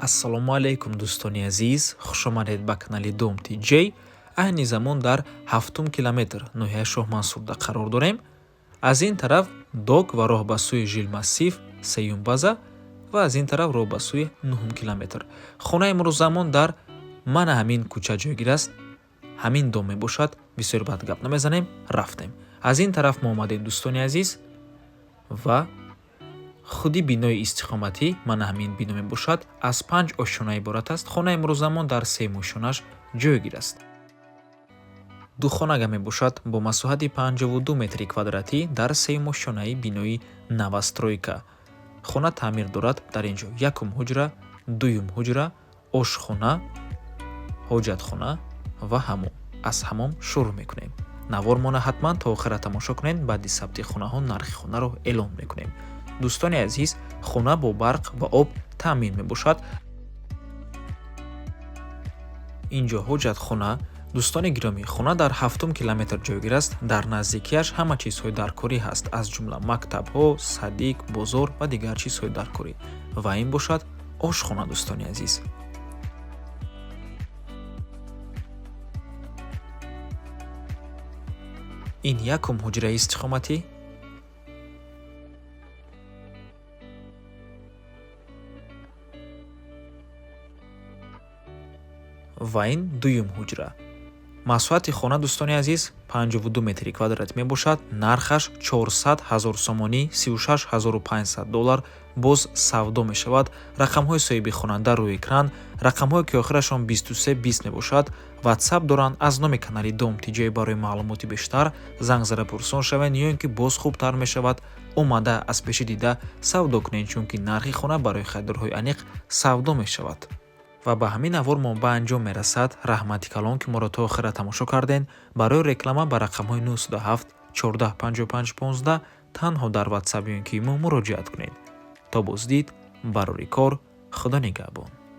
Ассалому алайкум, дӯстони азиз, хушомадед ба канали Дом ТJ. Айни замон дар ҳафтум километр, ноҳияи Шоҳмансурда қарор дорем. Аз ин тараф док ва роҳ ба сӯи Жилмассив, сеюм база, ва аз ин тараф роҳ ба сӯи нуҳум километр. Хонаи имрӯзамон дар мана ҳамин кӯча ҷойгир аст. Ҳамин дом мебошад. Бисёр бад гап намезанем, рафтем. Аз ин тараф мо омадем, дӯстони азиз, ва худи бинои истиқоматӣ мана ҳамин бино мебошад. Аз панҷ ошёна иборат аст. Хонаи имрӯзамон дар сеюм ошёнаш ҷойгир аст. Духонага мебошад бо масоҳати 52 метри квадратӣ дар сеюм ошёнаи бинои новостройка. Хона таъмир дорад. Дар ин ҷо якум ҳуҷра, дуюм ҳуҷра, ошхона, ҳоҷатхона ва ҳамом. Аз ҳамом шурӯъ мекунем. Навормона ҳатман то охира тамошо кунед. Баъди сабти хонаҳо нархи хонаро эълон мекунем. Дӯстони азиз, хона бо барқ ва об таъмин мебошад. Ин ҷо ҳоҷатхона. Дӯстони гиромӣ, хона дар ҳафтум километр ҷойгир аст. Дар наздикиаш ҳама чизҳои даркорӣ ҳаст, аз ҷумла мактабҳо, садик, бозор ва дигар чизҳои даркорӣ. Ва ин бошад ошхона, дӯстони азиз. Ин якум ҳуҷраи истиқоматӣ. Ва ин дуюм ҳуҷра. Масоҳати хона, дӯстони азиз, 52 метри квадрат мебошад. Нархаш 400 ҳазор сомонӣ, 36 500 доллар, боз савдо мешавад. Рақамҳои соҳиби хонанда рӯи экран, рақамҳое ки охирашон 23 20 мебошад, ватсап доранд. Аз номи канали Дом ТJ барои маълумоти бештар занг зада пурсон шавед, ё ин ки боз хубтар мешавад омада аз пеши дида савдо кунед, чунки нархи хона барои харидорҳои аниқ савдо мешавад. Ва ба ҳамин навор мо ба анҷом мерасад. Раҳмати калон, ки моро то охира тамошо кардем. Барои реклама ба рақамҳои 907 14 55 15 танҳо дар ватсап ё ин ки имо муроҷиат кунед. То боздид, барори кор, Худо нигаҳбон.